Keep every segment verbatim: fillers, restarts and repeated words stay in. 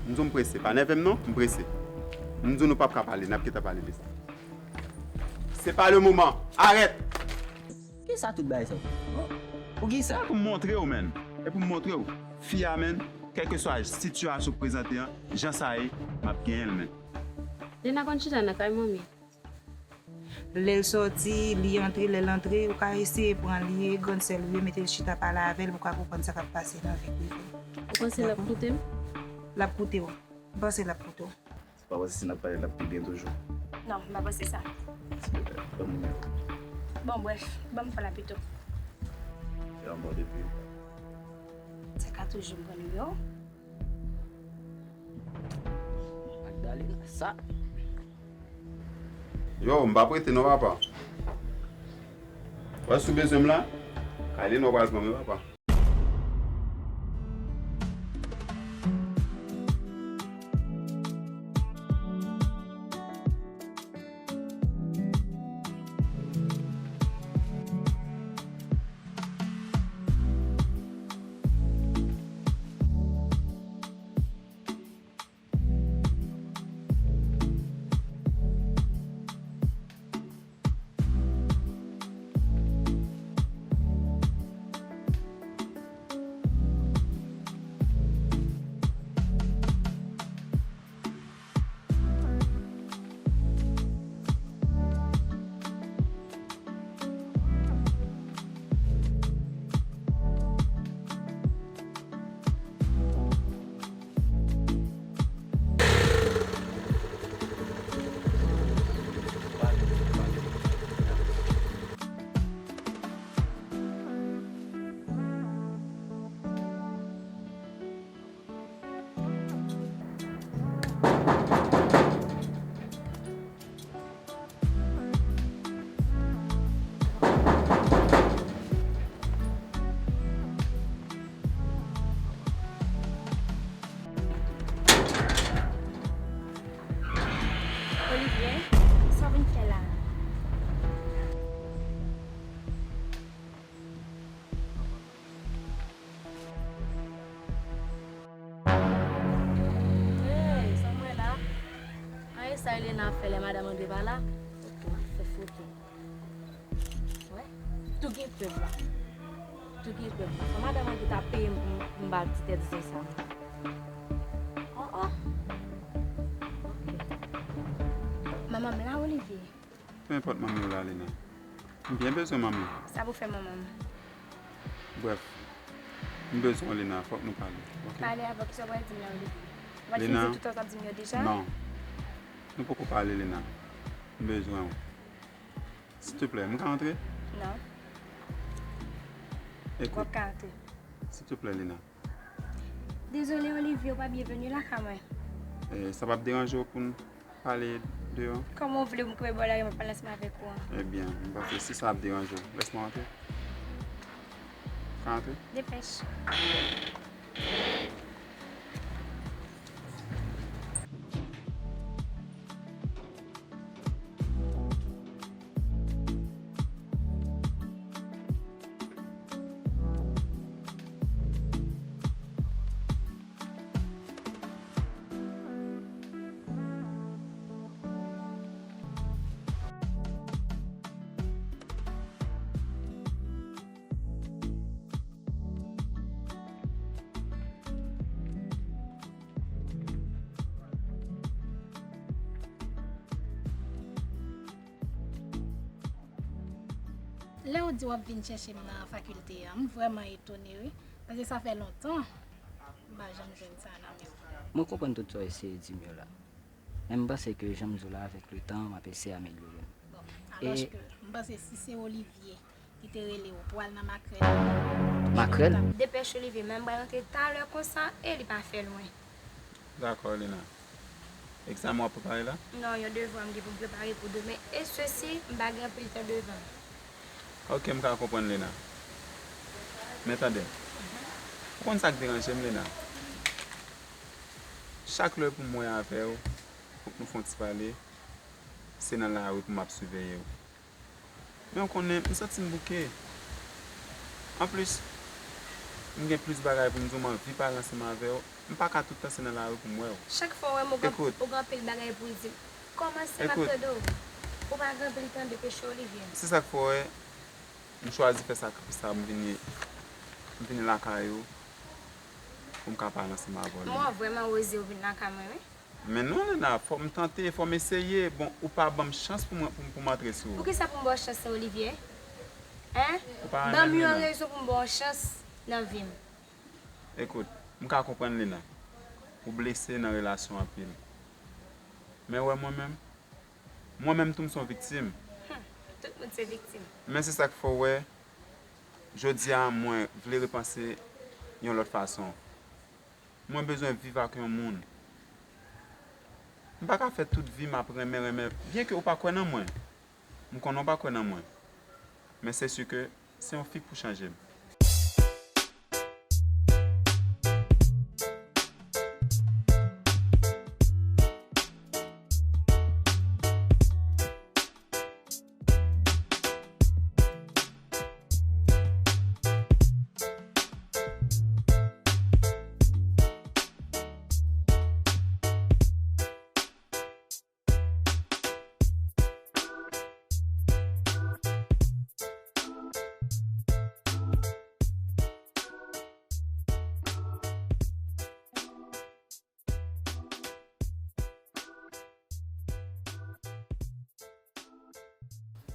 M di w m prese, pa nève m non, m prese. M di w nou p ap ka pale, n ap gentan pale de sa. C'est pas le moment. Arrête! Kisa tout bagay sa yo? Poukisa? Pou m montre w, menn. E pou m montre w. Fi a, menn, kèlkeswa sitiyasyon k prezante an, jan sa ye, m ap genyen l, menn. Lena konn chita nan kay manmi. Lè l sòti, li antre, lè l antre, ou ka eseye pran li, e grann sè l ou ye, mete l chita pale avè l pou w ka konprann sa k ap pase nan vi prive l. Ou panse l ap koute m? L ap koute w. M panse l ap koute w. Ou pa panse si n ap pale l ap pi byen toujou? Non, m pa panse sa. Silvouplè, ban m nimewo. Bon, brèf, ban m fè la pito. Fè yon bon depi. Sa ka toujou m pran nimewo. Magdalena, sa. Yo, m p ap rete non, papa. Wè, si w bezwen m la, kale non, w pral pran mwen, papa. Olivier, sa w vin fè la? Hey, sa m wè la? An e sa Elena ap fè lè madanm Andre pa la? Ok, m ap fè foto. Wè, tou gen prèv la. Tou gen prèv la. Fò madanm Andre ta peye m pou m ba l ti tèt zen sa. Oh, oh. Ok. Manman m la, Olivier. Peu importe manmi w la, Lena. M byen bezwen manmi. Sa pou fè manman m? Brèf, m bezwen w, Lena, fòk nou pale, ok? Pale avè w, kisa w pral di m la, Olivier? W ap fin di tout sa w t ap di m yo deja? Non. Nou poko pale, Lena. M bezwen w. Silteplè, m ka antre? Non. Ekout. W ap ka antre. Silteplè, Lena. Dezole, Olivier, ou pa byenveni lakay mwen. E, sa p ap deranje w pou n pale deyò? Kòman w vle pou m kanpe bò lari m ap pale ansanm avèk ou an? Ebyen, m panse si sa ap deranje w, lès mwen antre. Ka antre? Depèch. Lè w di w ap vin chèche m nan fakilte a, m vrèman etone wi, paske sa fè lontan m pa janm jwenn sa nan men w. Mwen konprann tout sa w eseye di m yo la. Men m panse ke jan m di w la, avèk letan, m ap eseye amelyore m. Bon, alòske, m panse si se Olivier ki te rele w pou w al nan makrèl. Makrèl? Depèch Olivier, men m pral rantre talè konsa e li pa fè lwen. Dakò, Lena. Egzamen w ap prepare la? Non, yon devwa m gen pou m prepare pou demen, e sesi, m pa gen anpil tan devan m. Ok, m ka konprann, Lena. Men tande, ou konn sa k deranje m, Lena? Chak lè pou m wè avè w, fòk nou fè yon ti pale, se nan lari pou m ap siveye w. Men w konnen, m santi m bouke. Anplis, M gen plis bagay pou m di w, m anvi pale ansanm avè w. M pa ka tout tan se nan lari pou m wè w. Chak fwa w wè m, ou gen, ou gen anpil bagay pou w di m. Kòmanse m ap tande w. Ou pa gen anpil tande peche Olivier. Se sa k fè w wè m chwazi fè sakrifis sa, m vini, m vini lakay ou pou m ka pale ansanm avè w. M wè w vrèman oze w vin lakay mwen, wi. Men non Lena, fò m tante, fò m eseye. Bon, ou pa ban m chans pou mwen, pou, pou m antre sou ou. Poukisa pou m ba w chans sa Olivier? Hein? Ban m yon rezon pou m ba w chans nan vi m. Ekout, m ka konprann Lena. Ou blese nan relasyon anpil. Men wè mwen menm, mwen menm tou m se yon viktim. Tout moun se viktim. Men se sa k fè w wè, jodi a mwen vle repanse yon lòt fason. Mwen bezwen viv ak yon moun. M pa ka fè tout vi m ap renmen, renmen, byenke ou pa kwè nan mwen. M konnen w pa kwè nan mwen. Men se si ke se yon fi k pou chanje m.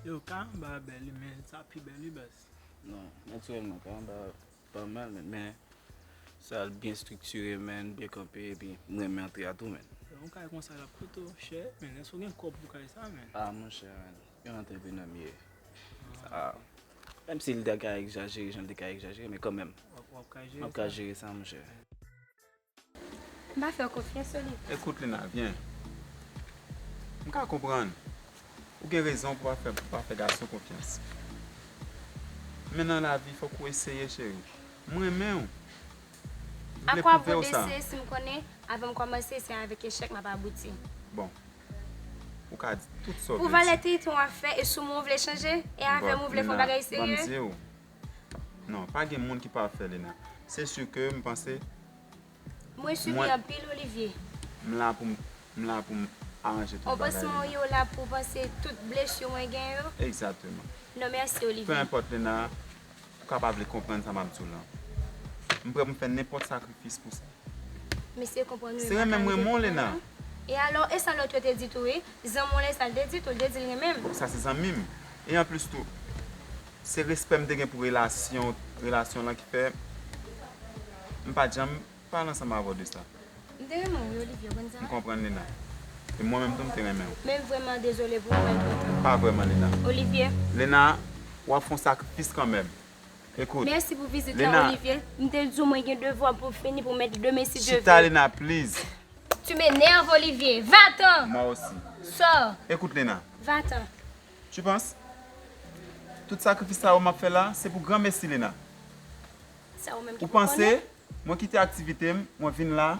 Yo, ka anba a bèl wi, men sa pi bèl wi baz. Non, natirèlman ka anba a pa mal, men sa byen estriktire, men byen kanpe, epi m renmen antre a tou, men. Yon kay konsa l ap koute w chè, men èske w gen kòb pou kay sa, men? Ah, monchè, men, yon antreprenè m ye. Ah, menm si l te ka egzajere jan l te ka egzajere, men kanmenm, m ap ka jere sa, monchè. M pa fè w konfyans, Olivier. Ekout, Lena, vyen. M ka konprann. Ou gen rezon pou w pa fè, pou w pa fè gason konfyans. Men nan lavi, fòk ou eseye, cheri. M renmen w. M vle pwouve w sa. A kwa bon eseye si m konnen, avan m kòmanse, se avèk echèk m ap abouti? Bon. Ou ka di tout sa w vle di. Pou valè tenten w ap fè, e sou mwen w vle chanje? E avè m ou vle fè yon bagay serye? Bon, Lena, ban m di w. Non, pa gen moun ki pafè, Lena. Se si ke m panse Mwen sibi anpil, Olivier. M la pou m, m la pou m aranje tout bagay. Ou panse mwen ye w la pou w panse tout blesi mwen gen yo? Egzakteman. Non, mèsi, Olivier. Peu importe, Lena, ou ka pa vle konprann sa m ap di w lan. M prè pou m fè nenpòt sakrifis pou sa. Mesye konprann wi. Se renmen m renmen w, Lena. E alò, e sa lòt yo te di tou wi? Zanmi w la, e sa l te di tou, l te di l renmen m. Sa se zanmi m. E anplis tou, se respè m te gen pou relasyon, relasyon lan ki fè m pa t janm pale ansanm avè w de sa. M te renmen w wi, Olivier, w konn sa? M konprann, Lena. E mwen menm tou, m te renmen w. Men m vrèman dezole pou ou, Elton. Pa vrèman, Lena. Olivier. Lena, w ap fè yon sakrifis kanmenm. Ekout. Mèsi pou vizit lan, Olivier. M te di w mwen gen devwa pou m fini pou m mèt demen, si Dye vle. Chita, Lena, please. Tu m'énerves, Olivier. Va-t'en! Moi aussi. Sors. Écoute, Lena. Va-t'en. Tu penses? Tout sakrifis sa yo m ap fè la, se pou granmesi, Lena. Ou panse mwen kite aktivite m, mwen vin la,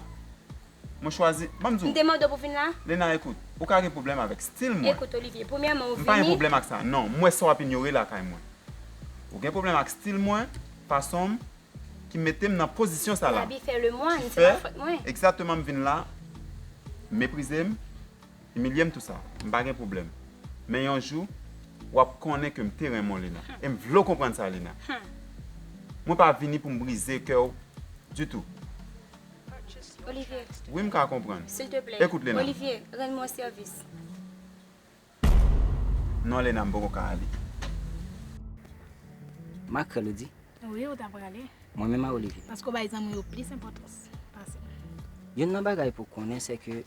mwen chwazi, ban m di w. M te mande w pou w vin la? Lena, ekout, ou ka gen pwoblèm avèk stil mwen. Ekout, Olivier, premyèman, ou vini. M pa gen pwoblèm ak sa. Non, m wè sa w ap inyore lakay mwen. Ou gen pwoblèm ak stil mwen, fason m, ki mete m nan pozisyon sa la. Labi fè lemwàn, se pa fòt mwen. Egzakteman, m vin la, meprize m, imilye m, tou sa. M pa gen pwoblèm. Men yon jou, w ap konnen ke m te renmen w, Lena. E m vle w konprann sa, Lena. Mwen pa vini pou m brize kè w ditou. Olivier. Wi, m ka konprann. Silteplè. Ekout, Lena. Olivier, rann mwen yon sèvis. Non, Lena, m poko ka ale. Makrèl ou di? Wi, ou ta prale. Mwen menm a Olivier. Paske w bay zanmi w yo plis enpòtans pase m. Youn nan bagay pou w konnen, se ke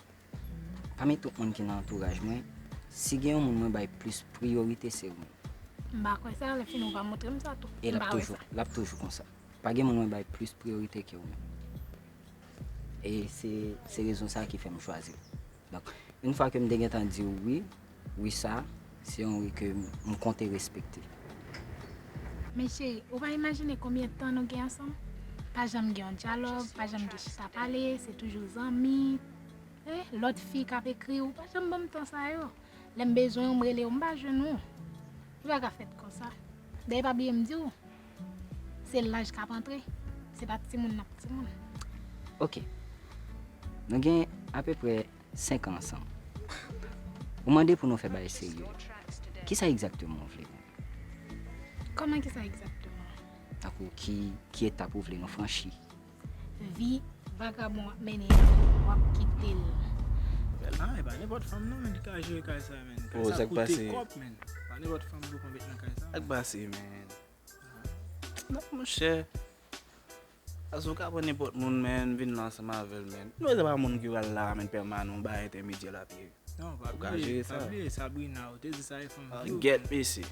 pami tout moun ki nan antouraj mwen, si gen yon moun mwen bay plis priyorite, se ou menm. M pa kwè sa, lè fini ou va montre m sa tou. E l ap toujou, l ap toujou konsa. Pa gen moun mwen bay plis priyorite ke ou menm. E se, se rezon sa ki fè m chwazi w. Donk, yon fwa ke m te gentan di w wi, wi sa, se yon wi ke m, m konte respekte. Men cheri, ou pa imajine konbyen tan nou gen ansanm? Pa janm gen yon dyalòg, pa janm gen chita pale, se toujou zanmi. Eh, lòt fi k ap ekri w, pa janm ban m tan sa yo. Lè m bezwen w, m rele w, m pa jwenn ou. Li pa ka fèt konsa. Dayè, pa bliye m di w, se laj k ap antre. Se pa timoun n ap timoun. Ok. Nou gen apeprè senk an ansanm. Ou mande pou nou fè bagay serye. Kisa egzakteman w vle? Kòman kisa egzakteman? Tankou ki, ki etap ou vle nou franchi? Vi vagabon w ap mennen an, w ap kite l. Bèl, ah, e pa nenpòt fanm non, men, ki ka jere kay sa, men. Kay sa koute kòb, men. Pa nenpòt fanm pou konbit nan kay sa. Sa k pase, men? Non, monchè. Paske ou ka pran nenpòt moun, men, vin la ansanm avè l, men. Nou wè se pa moun ki pral la, men, pèmanan, yon bagay entèmedyè l ap ye. Non, pa bliye, pa bliye Sabrina, ou te di sa e fanm viv. Gèt mesye.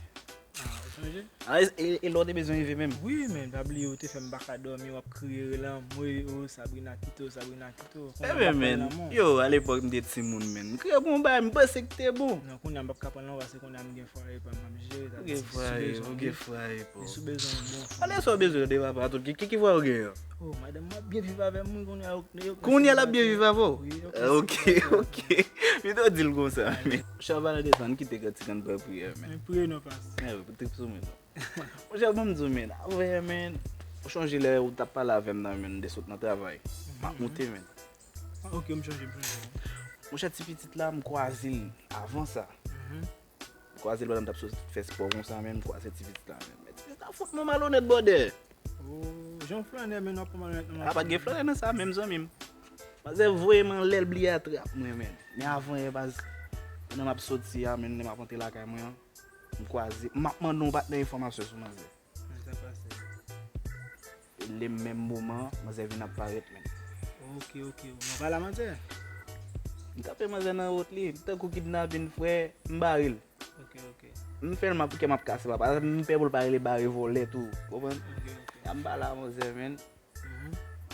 Ah, ou sonje? Ah, e, e, e lè w te bezwen rive menm? Wi, men, pa bliye, ou te fè m pa ka dòmi, w ap kriye, rele anmwe, o, Sabrina kite w, Sabrina kite w. Kounye a m ap pale lanmou. Yo, alepòk, m te timoun, men. M kriye pou yon bagay, m panse ki te bon. Non, kounye a m p ap ka pran l non, paske kounye a m gen fwaye pa m, m ap jere sa. Ou gen fwaye, ou gen fwaye, po. Si w bezwen yon bon fanm. Ale sa w bezwen tande papa, tout. Ki, ki, ki fwaye ou gen an? Oh, madanm mwen ap byen viv avè m, wi, kounye a. Kounye a l ap byen viv avè w? Wi, ok, ok. Pito di l konsa, men. Chè, an palan de sa, ann kite kantik, ann pran priyè, men. Men priye non, pas. Trip sou mwen, non. Monchè, ban m di w, men. Avè, men. Ou chonje lè ou t ap pale avè m nan, men, de sot nan travay? M ap moute, men. Ah, ok, m chonje, m chonje. Monchè, ti pitit la, m kwaze l avan sa. M kwaze l pandan m t ap sot fè spò konsa, men m kwaze ti pitit la, men. Men ti pitit la fout mwen malonèt, bwòdè. Oh, jan w flannè, men w ap pran malonèt nan mache. A, pa t gen flannè nan sa menm, zanmi m. Manzè voye m anlè l bliye atrap mwen, men. Men avan yè, baz, pandan m ap soti a, men, lè m ap rantre lakay mwen an, m kwaze, m ap mande yon patnè enfòmasyon sou manzè. Sa pase. E le menm moman, manzè vin ap parèt, men. Ok, ok. Ou nan pale a manzè? M kanpe manzè nan wot li, tankou kidnapin, frè, m bare l. Ok, ok. M fè l, m ap, kè m ap kase, papa. M pè pou l pa rele bare vòlè tou. Konprann? Ok, ok. M pale a manzè, men.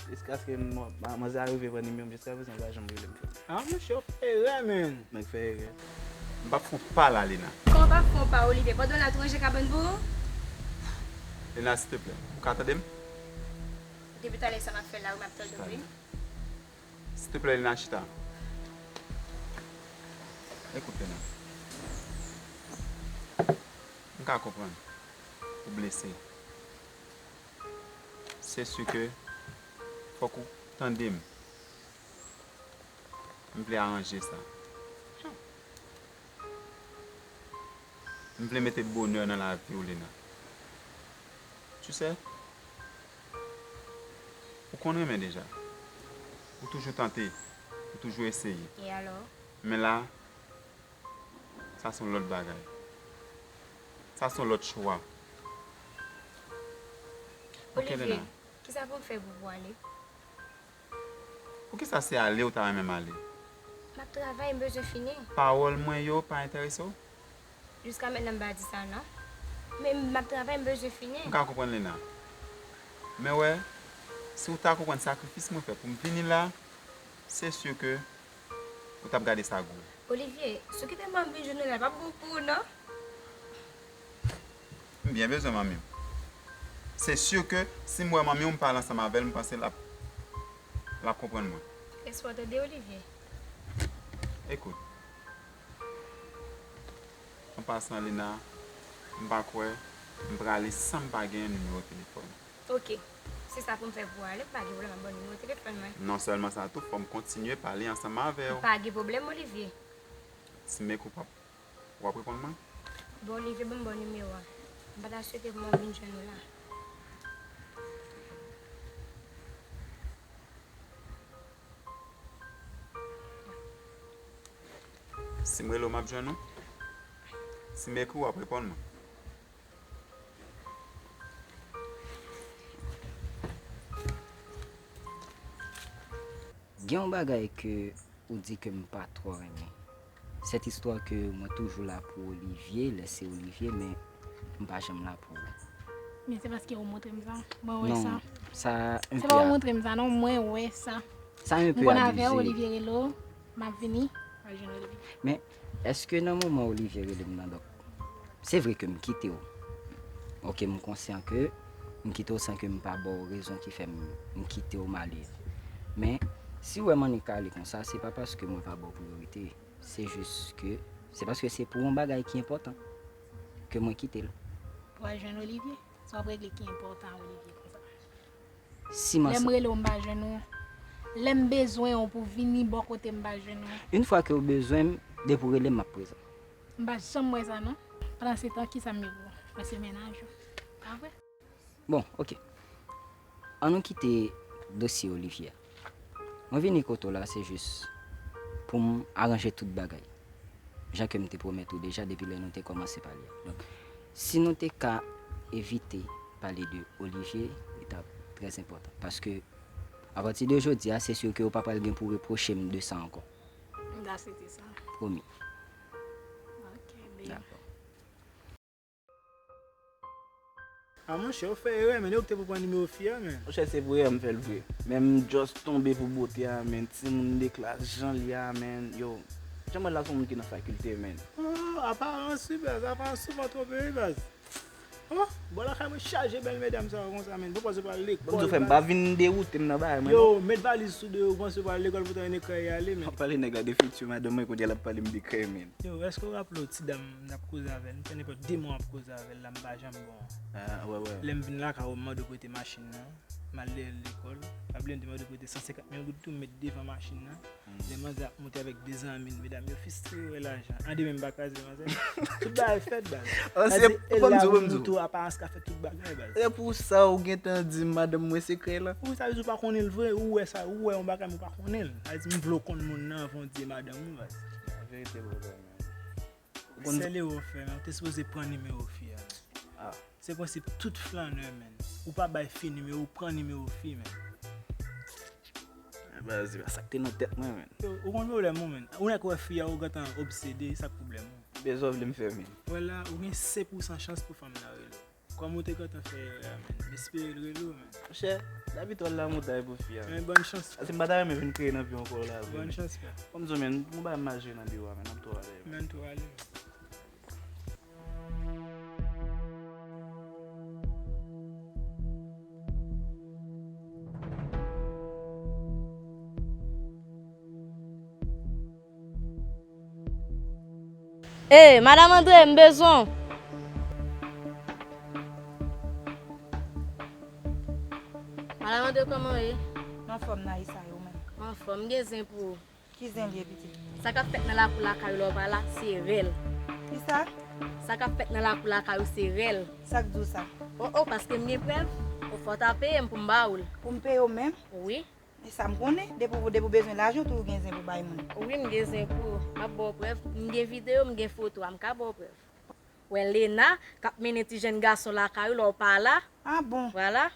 Jiskaske m, ma-, manzè a rive pran nimewo m, jiska prezan, l pa janm rele m, frè. Ah, monchè, w fè erè, men. Nèg fè erè. M p ap fè yon pa la, Lena. Kòman w p ap fè yon pa, Olivier? Pandan w la tou ranje kabann pou ou? Lena, silteplè, ou ka tande m? Depi talè sa m ap fè la, wi, m ap tande w, wi. Silteplè, Lena, chita. Ekout, Lena. M ka konprann ou blese. Se si ke fòk ou tande m. M vle aranje sa. M vle mete bonè nan lavi w, Lena. Tu sais, ou konn renmen deja. Ou toujou tante, ou toujou eseye. E alò? Men la, sa se yon lòt bagay. Sa se yon lòt chwa. Ok, Olivier, Lena. Kisa pou m fè pou, pou ale? Poukisa se ale ou ta renmen m ale? M ap travay, m bezwen fini. Pawòl mwen yo pa enterese w? Jiska mentnan m pa di sa non. Men m ap travay, m bezwen fini. M ka konprann, Lena. Men wè, si w ta konprann sakrifis mwen fè pou m vini la, se si ke ou t ap gade sa gou. Olivier, si w kite manmi vin jwenn ou la, l p ap bon pou ou non. M byen bezwen manmi m. Se si ke si m wè manmi w, m pale ansanm avè l, m panse l ap, l ap konprann mwen. Respè w tande, Olivier. Ekout. An pasan, Lena, m pa kwè m prale san m pa genyen nimewo telefòn ou. Ok. Si sa pou m fè pou w ale, m pa gen pwoblèm, m ap ba w nimewo telefòn mwen. Non sèlman sa tou, fò m kontinye pale ansanm avè w. M pa gen pwoblèm, Olivier. Si m ekri w p ap, w ap reponn mwen? Bon, Olivier, ban m ba w nimewo a. M pa ta swete pou m vin jwenn ou la. Si m rele w, m ap jwenn ou? Si m ekri w, w ap reponn mwen? Gen yon bagay ke ou di ke m pa twò renmen. Sèt istwa ke mwen toujou la pou Olivier, lè se Olivier, men m pa janm la pou ou. Men se paske ou montre m sa. Mwen wè sa. Non, sa enpe... Se pa ou montre m sa, non, mwen wè sa. Sa enpe abize. M konn avè w, Olivier rele w, m ap vini, m al jwenn Olivier. Men, èske nan moman Olivier rele m nan, donk, se vre ke m kite w. Ok, m konsyan ke m kite w san ke m pa ba w rezon ki fè m, m kite w, m ale. Men, si w wè m annik ale konsa, se pa paske mwen pa ba w priyorite. Se jis ke, se paske se pou yon bagay ki enpòtan ke mwen kite l. Pou al jwenn Olivier? Sa w ap regle ki enpòtan a Olivier konsa? Siman sa. Lè m rele w, m pa jwenn ou. Lè m bezwen w pou vini bò kote m, m pa jwenn ou. Yon fwa ke w bezwen m, depi w rele m, m ap prezan. M pa janm wè sa, non. Pandan se tan, kisa m ye pou ou? Mwen se mennaj ou. Pa vre? Bon, oke. An nou kite dosye Olivier a. Mwen vini kote w la, se jis pou m aranje tout bagay. Jan ke m te pwomèt ou deja depi lè nou te kòmanse pale a. Donk, si nou te ka evite pale de Olivier, li t ap trè enpòtan. Paske, apati de jodi a, se si ke w pa pral gen pou repwoche m de sa ankò. M ta swete sa. Pwomi. Ok, babe. Dakò. A monchè, ou fè erè, men. E ou ki te pou pran nimewo fi a, men. Monchè, se pou erè m fè l vre. Men m just tonbe pou bote a, men. Timoun de klas, jan l ye a, men. Yo, jan m wè l la, se yon moun ki nan fakilte, men. Oh, aparans, wi, baz. Aparans souvan twonpe, wi, baz. Oh, bò lakay mwen chaje bèl medam sa yo konsa, men. Bon, panse pral lekòl. Bon, m fè m pa vin dewoute m nan bagay mwen, non. Yo, met valiz sou do yo, panse pral lekòl, poutan yon ekran y ale, men. W ap pale nèg la de fiti madanm mwen, kounye a l ap pale m de kè, men. Yo, èske w raple w ti dam n ap koze avè l? M fè nenpòt de mwa w ap koze avè l la, m pa janm bon. Ah, wè, wè. Lè m vin lakay ou, m mande w prete machin nan. M al dèyè l lekòl. Pa bliye m te mande w prete san senkant mil goud tou, m met devan machin nan. Lè manzè ap monte avèk de zanmi l, medam yo fistre, yo wè lajan. An demen m pa kraze manzè. Tout bagay fèt, baz. Sa di, e la, ou tou, aparans ka fè tout bagay, baz. Se pou sa ou gentan di madanm mwen sekrè la. Wi, sa vle di ou pa konnen l vre, ou wè sa, ou wè yon bagay, men ou pa konnen l. Sa vle di m vle w konn moun nan anvan w di e madanm ou, baz. Verite, brother, man. Sèl erè w fè, men, ou te sipoze pran nimewo fi a, men. Ah. Se prensip tout flannè, men. Ou pa bay fi nimewo, ou pran nimewo fi, men. Eh, baz, se pa sa k te nan tèt mwen, men. Yo, ou konn pwoblèm ou, men. Ou nèk wè fi a, ou gentan obsede, e sa k pwoblèm ou. Bezwen w vle m fè, men. Wè la, ou gen senk pousan chans pou fanm nan rele w. Kòm ou te gentan fè erè a, men. M espere l rele w, men. Monchè, dabitwal la montay pou fi a, men. Bòn chans. Paske m pa ta renmen vin kreye nan vi ankò la, vre. Bòn chans, frè. Kòm di w, men, m gen yon bagay m al jere nan biwo a, men, m ap tou ale, men. M tou ale, men. Ey, Madanm Andre, m bezwen w. Madanm Andre, kòman w ye? M anfòm, Naïsa, e ou menm? M anfòm, m gen zen pou ou. Ki zen l ye, pitit? Sa k ap fèt nan lakou lakay ou lè w pa la, se rèl. Kisa? Sa k ap fèt nan lakou lakay ou se rèl. Sa k di w sa? O, o, paske m gen prèv. O, fò w ta peye m pou m ba ou l. Pou m peye w menm? Wi. E sa m konnen, depi w, depi w bezwen lajan, ou toujou gen zen pou bay moun. Wi, m gen zen pou ou. M ap ba w prèv. M gen videyo, m gen foto a, m ka ba w prèv. Wè Lena k ap mennen ti jèn gason lakay ou lè w pa la. Ah bon? Vwala.